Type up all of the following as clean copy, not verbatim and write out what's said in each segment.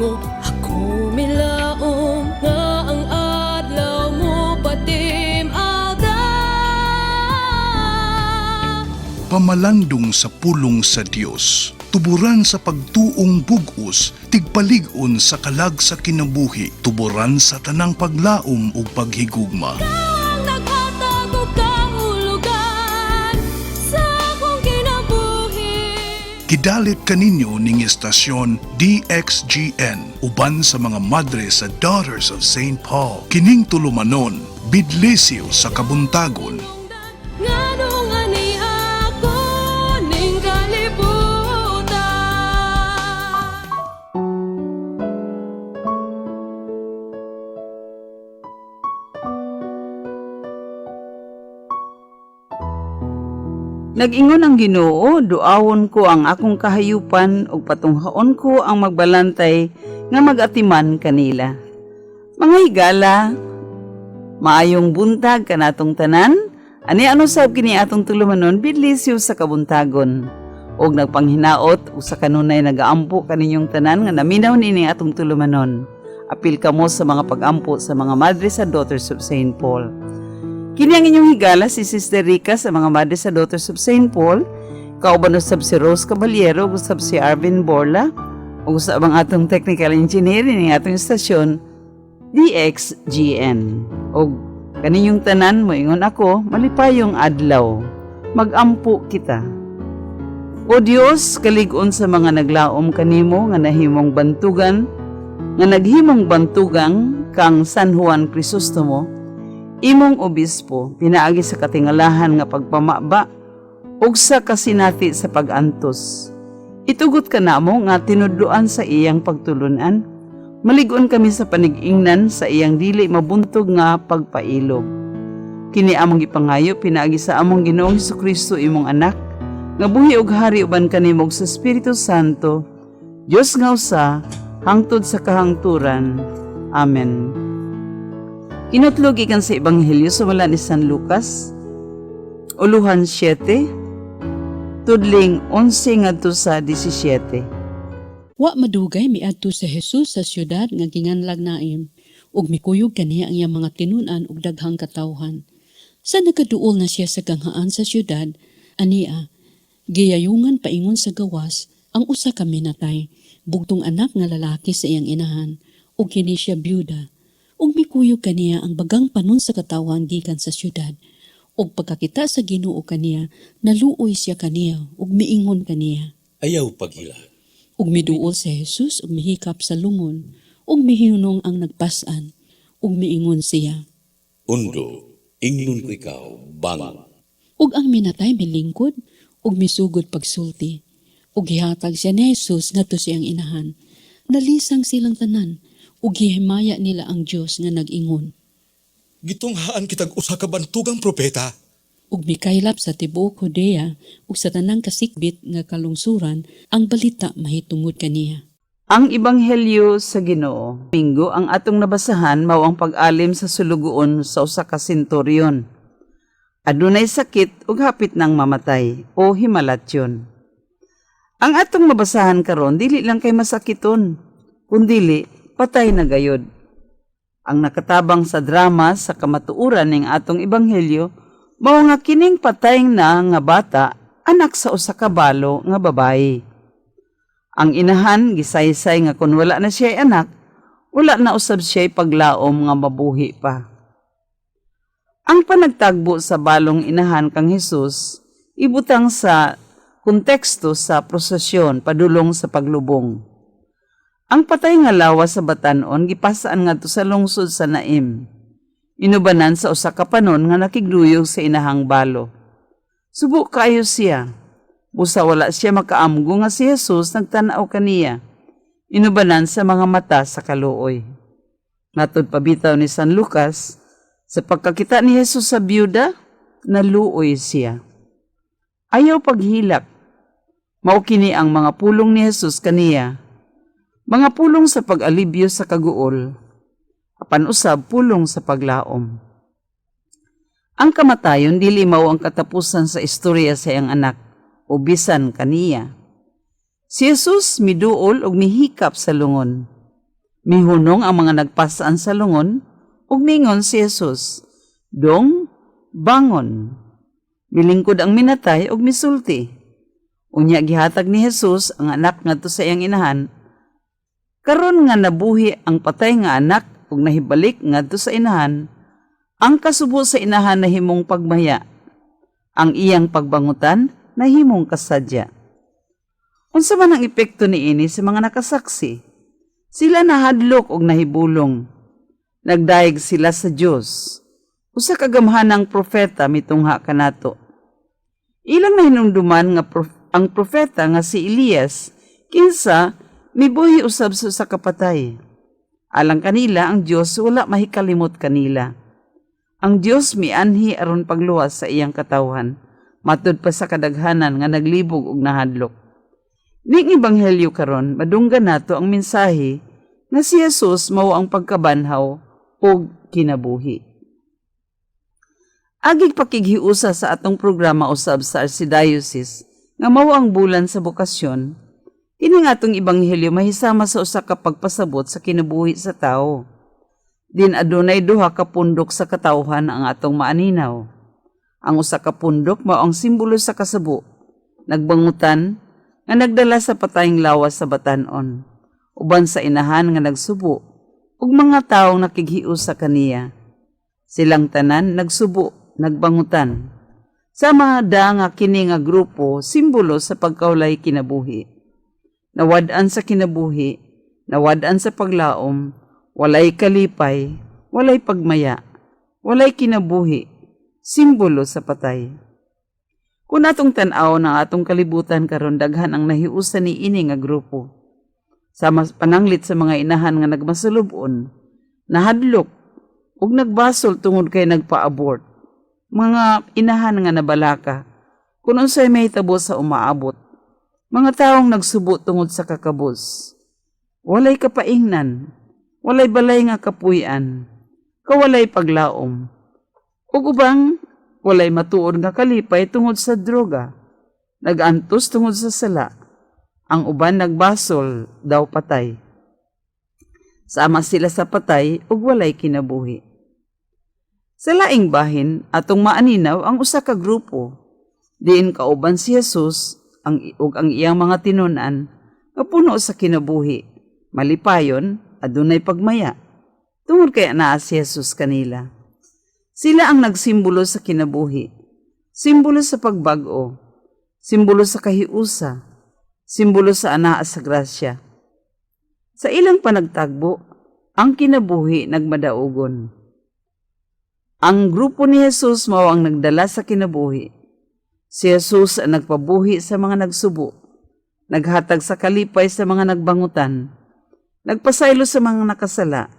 nimo. Ako milaom nga ang adlaw mo patim-ada. Pamalandong sa pulong sa Dios, tuburan sa pagtuong bug-os, tigpalig-on sa kalag sa kinabuhi, tuburan sa tanang paglaom ug paghigugma. Ang naghatag og kahulugan sa akong kinabuhi. Gidalit kaninyo ning estasyon DXGN uban sa mga madre sa Daughters of St. Paul. Kining tulumanon, bidlisiw sa kabuntagon. Nganong ani ako ning kalibutan? Nag-ingon ang Ginoo, duawon ko ang akong kahayupan ug patunghaon ko ang magbalantay nga magatiman kanila. Mga higala, maayong buntag kanatong tanan. Ani ano sab kini atong tulumanon bidlisyo sa kabuntagon. Og nagpanghinaot usa kanunay nagaampo kaninyong tanan nga naminaw niini atong tulumanon. Apil kamo sa mga pagampo sa mga madre sa Daughters of St. Paul. Kini ang inyong higala si Sister Rica sa mga madre sa Daughters of St. Paul, kauban usab si Rose Caballero, ug usab si Arvin Borla, ug usab ang atong technical engineer ning atong istasyon DXGN. Og kaninyong tanan moingon ako, malipayong adlaw. Magampo kita. O Dios, kalig-on sa mga naglaom kanimo nga nahimong bantugan, nga naghimong bantugang kang San Juan Crisostomo, imong obispo, pinaagi sa katingalahan nga pagpamaba ug sa kasinati sa pag-antos. Itugot ka namo nga tinudloan sa iyang pagtulunan. Malig-on kami sa panigingnan sa iyang dili mabuntog nga pagpailog. Kini among gipangayo pinaagi sa among Ginoong Hesukristo imong anak nga buhi og hari uban kanimo ug sa Espiritu Santo, Dios nga usa hangtod sa kahangturan. Amen. Kinutlo gikan sa Ebanghelyo sumala ni San Lucas, uluhan 7, tudling 11 ngadto sa 17. Wa madugay miadto si Jesus sa syudad nga ginganlag Naim, ug mikuyog kaniya ang iyang mga tinun-an ug daghang katawhan. Sa nakaduol na siya sa ganghaan sa syudad, ania, giyayungan paingon sa gawas ang usa ka minatay, bugtong anak nga lalaki sa iyang inahan, ug kini siya byuda. Ug mikuyog kaniya ang bagang panon sa katawhan gikan sa syudad. Ug pagkakita sa Ginoo kaniya, naluoy siya kaniya ug miingon kaniya. Ayaw paghilak. Ug miduol si Jesus ug mihikap sa lungon, ug mihunong ang nagpas-an, ug miingon siya. Undo, ingnon ko ikaw, bangon. Ug ang minatay milingkod, ug misugod pagsulti. Ug gihatag siya ni Jesus ngadto sa iyang inahan. Nalisang silang tanan, ug gihimaya nila ang Dios nga nag-ingon. Gitunghaan kitag usa ka bantugang propeta. Ug mikaylap sa tibuok Judea ug sa tanang kasikbit nga kalungsuran ang balita mahitungod kaniya. Ang Ebanghelyo sa Ginoo. Minggo ang atong nabasahan mao ang pag-alim sa sulugoon sa usa ka senturyon. Adunay sakit ug hapit nang mamatay o himalatyon. Ang atong mabasahan karon dili lang kay masakiton, kundili patay na gayod. Ang nakatabang sa drama sa kamatuoran ning atong ebanghelyo mao nga kining patay na nga bata anak sa usa ka balo nga babayi. Ang inahan gisaysay nga kun wala na siya anak, wala na usab siya paglaom nga mabuhi pa. Ang panagtagbo sa balong inahan kang Hesus ibutang sa konteksto sa prosesyon padulong sa paglubong. Ang patay nga lawas sa batan-on gipasaan ngadto sa lungsod sa Naim. Inubanan sa usa ka panon nga nakigluyog sa inahang balo. Subo kaayo siya. Busa wala siya makaamgo nga si Jesus nagtan-aw kaniya. Inubanan sa mga mata sa kaluoy. Matod pabitaw ni San Lucas, sa pagkakita ni Jesus sa byuda, naluoy siya. Ayaw paghilak. Mao kini ang mga pulong ni Jesus kaniya. Mga pulong sa pag-alibyo sa kaguol, apan usab pulong sa paglaom. Ang kamatayon dili mao ang katapusan sa istorya sa iyang anak o bisan kaniya. Si Jesus miduol og mihikap sa lungon. Mihunong ang mga nagpasaan sa lungon ug mingon si Jesus, "Dong, bangon." Milingkod ang minatay ug misulti. Unya gihatag ni Jesus ang anak ngadto sa iyang inahan. Karon nga nabuhi ang patay nga anak ug nahibalik ngadto sa inahan, ang kasubo sa inahan nahimong pagmaya. Ang iyang pagbangutan nahimong kasadya. Unsa man ang epekto niini sa mga nakasaksi? Sila nahadlok og nahibulong. Nagdayeg sila sa Dios. Usa ka gamhanang propeta mitungha kanato. Ilang nahinumduman nga ang propeta nga si Elias kinsa mibuhi usab sa usa ka patay. Alang kanila, ang Dios wala mahikalimot kanila. Ang Dios mianhi aron pagluwas sa iyang katawhan, matud pa sa kadaghanan nga naglibog ug nahadlok. Ning ebanghelyo karon, madunggan nato ang mensahe nga si Jesus mao ang pagkabanhaw ug kinabuhi. Agig pakighiusa sa atong programa usab sa Archdiocese nga mao ang bulan sa bokasyon, kini nga atong ebanghelyo mahisama sa usa ka pagpasabot sa kinabuhi sa tawo. Din adunay duha ka pundok sa katawhan ang atong maaninaw. Ang usa ka pundok mao ang simbolo sa kasubo, nagbangutan nga nagdala sa patayng lawas sa batan-on, uban sa inahan nga nagsubo ug mga tawo nakighiusa kaniya. Silang tanan nagsubo, nagbangutan. Sama da nga kini nga grupo simbolo sa pagkawalay kinabuhi. Nawad-an sa kinabuhi, nawad-an sa paglaom, walay kalipay, walay pagmaya, walay kinabuhi, simbolo sa patay. Kung atong tan-aw ng atong kalibutan karon, daghan ang nahiusa ni ini nga grupo. Sama pananglit sa mga inahan nga nagmasulubon, nahadlok ug nagbasol tungod kay nagpa-abort. Mga inahan nga nabalaka kung unsay mahitabo sa umaabot. Mga taong nagsubo tungod sa kakabos. Walay kapaingnan, walay balay nga kapuy-an, kawalay paglaom. Ug ubang walay matuod nga kalipay tungod sa droga, nagantos tungod sa sala. Ang uban nagbasol daw patay. Sama sila sa patay ug walay kinabuhi. Sa laing bahin, atong maaninaw ang usa ka grupo diin kauban si Jesus ug ang iyang mga tinun-an nga puno sa kinabuhi, malipayon, adunay pagmaya. Tungod kay anaa si Jesus kanila. Sila ang nagsimbolo sa kinabuhi, simbolo sa pagbag-o, simbolo sa kahiusa, simbolo sa anaa sa grasya. Sa ilang panagtagbo, ang kinabuhi nagmadaugon. Ang grupo ni Jesus mao ang nagdala sa kinabuhi. Si Jesus ang nagpabuhi sa mga nagsubo, naghatag sa kalipay sa mga nagbangutan, nagpasaylo sa mga nakasala,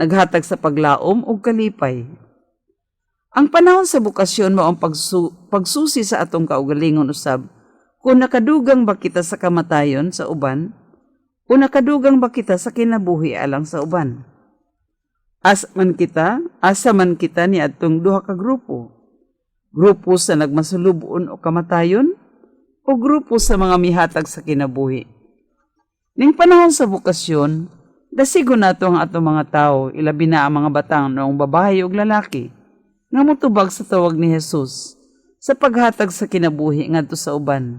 naghatag sa paglaom ug kalipay. Ang panahon sa bokasyon mao ang pagsusi sa atong kaugalingon usab kung nakadugang ba kita sa kamatayon sa uban o nakadugang ba kita sa kinabuhi alang sa uban. Asa man kita ni atong duha ka grupo. Grupo sa nagmasulubon o kamatayon o grupo sa mga mihatag sa kinabuhi. Ning panahon sa bokasyon, dasigon nato ang atong mga tao, ilabi na ang mga batang noong babae ug lalaki, nga motubag sa tawag ni Jesus sa paghatag sa kinabuhi ngadto sa uban,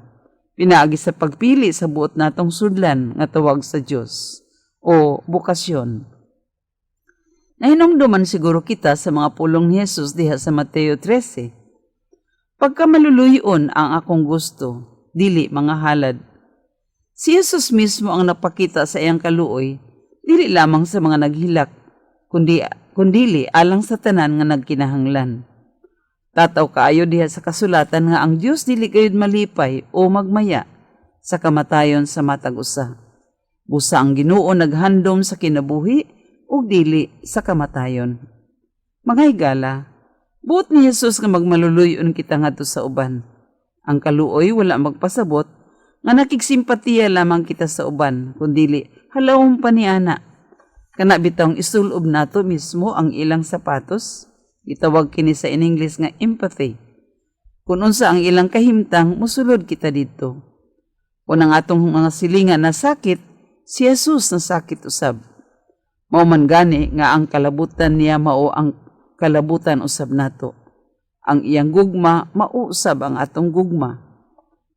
pinaagi sa pagpili sa buot natong sudlan nga tawag sa Dios o bokasyon. Nahinumduman siguro kita sa mga pulong ni Jesus diha sa Mateo 13. "Pagkamaluluyon ang akong gusto, dili mga halad." Si Jesus mismo ang napakita sa iyang kaluoy, dili lamang sa mga naghilak, kundi kundili alang sa tanan nga nagkinahanglan. Tataw kaayo diha sa kasulatan nga ang Dios dili gayud malipay o magmaya sa kamatayon sa matag usa. Busa ang Ginoo naghandom sa kinabuhi ug dili sa kamatayon. Mga higala, buot ni Jesus nga magmaluluyon kita ngadto sa uban. Ang kaluoy wala magpasabot nga nakigsimpatiya lamang kita sa uban, kundili halawom pa ni ana. Kana bitawng isulob nato mismo ang ilang sapatos, gitawag kini sa in English nga empathy. Kung unsa ang ilang kahimtang, musulod kita didto. Kung ang atong mga silingan na sakit, si Jesus na sakit usab. Mao man gani nga ang kalabutan niya mao ang kalabutan usab nato. Ang iyang gugma mao usab ang atong gugma.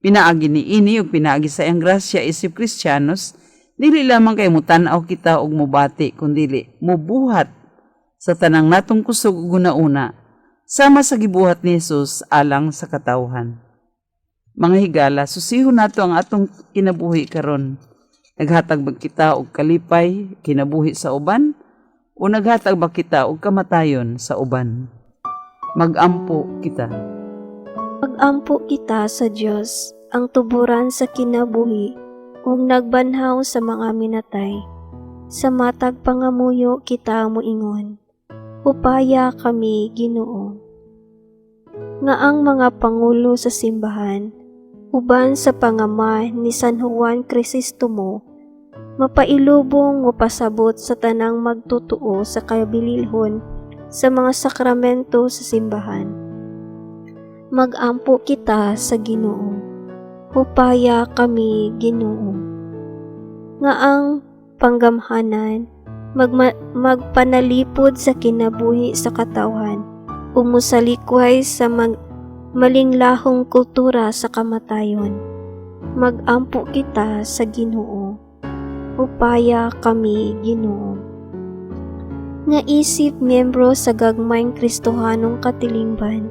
Pinaagi niini ug pinaagi sa iyang grasya isip Kristiyanos, dili lamang kay mutan-aw kita og mubati kundili mubuhat sa tanang natong kusog ug hunauna sama sa gibuhat ni Jesus alang sa katawhan. Mga higala, susihon nato ang atong kinabuhi karon. Naghatag ba kita og kalipay kinabuhi sa uban o naghatag ba kita og kamatayon sa uban? Magampo kita. Magampo kita sa Dios, ang tuburan sa kinabuhi, ug nagbanhaw sa mga minatay. Sa matag pangamuyo kita moingon, "Hupaya kami, Ginoo." Nga ang mga pangulo sa simbahan, uban sa pangama ni San Juan Crisostomo, mapailubong o pasabot sa tanang magtotoo sa kabililhon sa mga sakramento sa simbahan. Magampo kita sa Ginoo. Hupaya kami, Ginoo. Nga ang panggamhanan, magpanalipod sa kinabuhi sa katawhan, ug mosalikway sa malinglahong kultura sa kamatayon. Magampo kita sa Ginoo. Hupaya kami, Ginoo. Nga isip miyembro sa gagmayng Kristohanong katilingban,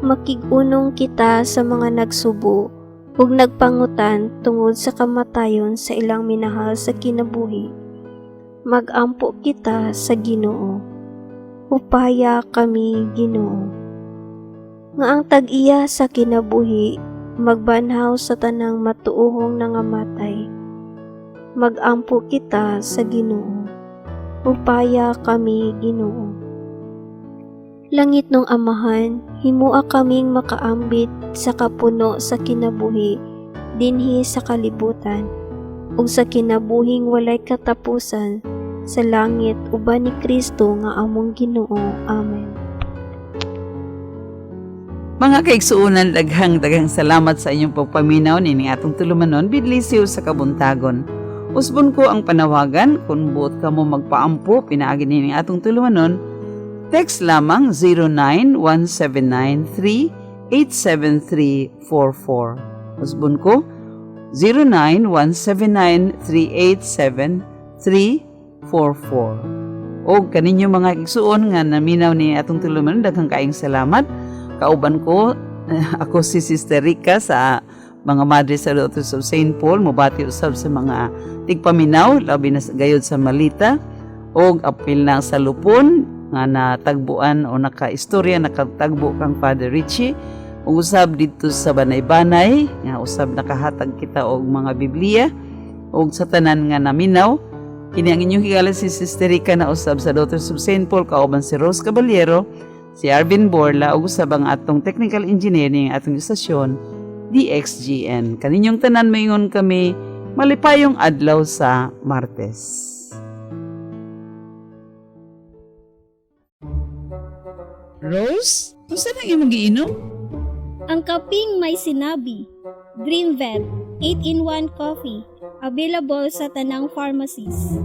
makig-unong kita sa mga nagsubo ug nagpangutan tungod sa kamatayon sa ilang minahal sa kinabuhi. Magampo kita sa Ginoo. Hupaya kami, Ginoo. Nga ang tag-iya sa kinabuhi magbanhaw sa tanang matuohong nangamatay. Magampo kita sa Ginoo. Hupaya kami, Ginoo. Langitnong Amahan, himua kaming makaambit sa kapuno sa kinabuhi dinhi sa kalibutan ug sa kinabuhing walay katapusan sa langit uban ni Kristo nga among Ginoo. Amen. Mga kaigsuonan, daghang daghang salamat sa inyong pagpaminaw nining atong tulumanon bidlisiw sa kabuntagon. Usbon ko ang panawagan kung buot kamo magpaampo pinaagi nining atong tulumanon, text lamang 091793-87344. Usbon ko 091793-87344. O kaninyo mga igsuon nga naminaw ni atong tulumanon, daghang kaayong salamat. Kauban ko ako si Sister Rica sa mga Madre sa Daughters of St. Paul, mobati usab sa mga tigpaminaw labi na gayod sa Malita og apil na sa Lupon nga natagbuan o nakaistorya nakatagbo kang Father Richie, ug usab didto sa Banay-Banay nga usab nakahatag kita og mga Biblia, ug sa tanan nga naminaw. Kini ang inyong higala, si Sister Rica na usab sa Daughters of St. Paul, kauban si Rose Caballero, si Arvin Borla ug usab ang atong technical engineering, atong istasyon DXGN. Kaninyong tanan, moingon kami malipayong adlaw sa Martes. Rose, unsa nang imong giinom? Ang kaping may sinabi. Dreamvet, 8-in-1 coffee. Available sa tanang pharmacies.